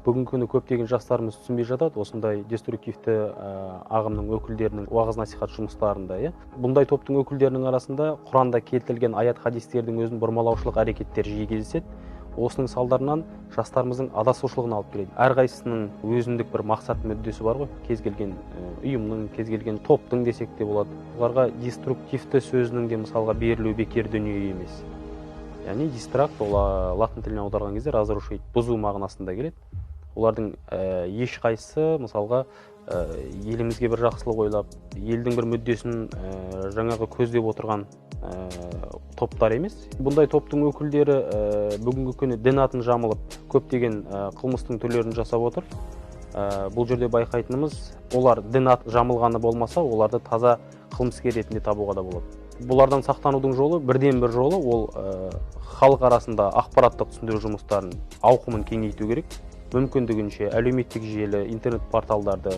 Бүгінгі күні көптеген жастарымыз түсінбей жатады осындай деструктивті ағымның өкілдерінің уағыз насихат жұмыстарында. Иә? Бұндай топтың өкілдерінің арасында Құранда келтірілген аят хадистердің өзін бұрмалаушылық әрекеттер жиі кездеседі. Осының салдарынан жастарымыздың адасушылығына алып келеді. Әрқайсысының өзіндік бір мақсат мүддесі бар ғой. Кез келген ұйымның, кез келген топтың десек те болады. Оларға деструктивті сөзінің де мысалға берілуі бекер дүние емес. Яғни дистракт ол латын тілінен аударған кезде разрушить, бұзу мағынасында келеді. Олардың ешқайсысы мысалға елімізге бір жақсылық ойлап, елдің бір мүддесін жаңағы көздеп отырған топтар емес. Бұндай топтың өкілдері бүгінгі күні дін атын жамылып көптеген қылмыстың түрлерін жасап отыр. Бұл жерде байқайтынымыз, олар дін атын жамылғаны болмаса, оларды таза қылмыскер ретінде табуға да болады. Бұлардан сақтанудың жолы, бірден бір жолы, ол халық арасында ақпараттық түсіндіру жұмыстарын ауқымын кеңейту керек. Мүмкіндігінше әлеуметтік желі, интернет порталдарды,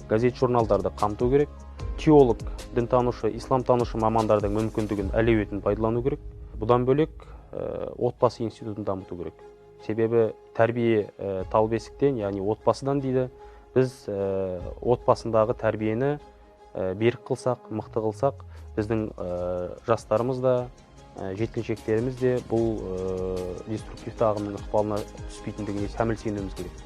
газет журналдарды қамту керек. Теолог, дінтанушы, исламтанушы мамандардың мүмкіндігін, әлеуетін пайдалану керек. Бұдан бөлек, отбасы институтын дамыту керек. Себебі тәрбие тал бесіктен, яғни отбасыдан дейді. Біз отбасындағы тәрбиені берік қылсақ, мықты қылсақ, біздің жастарымыз да, жеткіншектеріміз де бұл деструктивті ағымның ықпалына түспейтіндігіне кәміл сенуіміз керек.